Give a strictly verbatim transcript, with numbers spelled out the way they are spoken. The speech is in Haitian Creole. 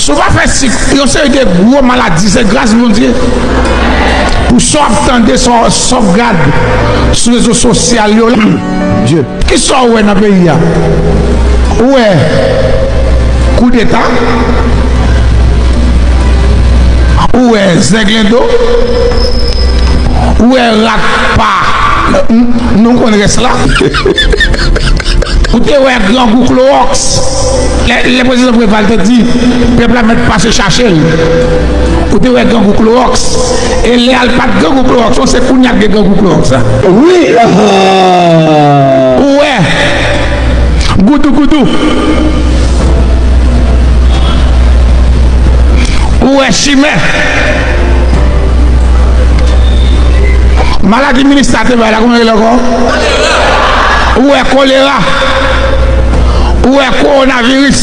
Si w pa fè sik, yon seri de gwo maladi, se gras Bondye. Pou sa w ap tande, sa w, sa w ap gade sou rezo sosyal yo la. Dye. Kisa w wè nan peyi a? Ou wè koudeta? Ou wè zèglendo? Ou wè rat pa, n-, nou konn rès la. Ou te wè grangou klowòks? Lè, lè prezidan Preval te di, pèp la mèt pase chache l. Ou te wè grangou klowòks? E lè a l pa t grangou klowòks, se kounye a k gen grangou klowòks la. Wi. Ou wè goudougoudou. Ou wè chimè. Maladi minis la te bay la, kòman rele ankò? Ou wè kolera. Ou wè kowonaviris.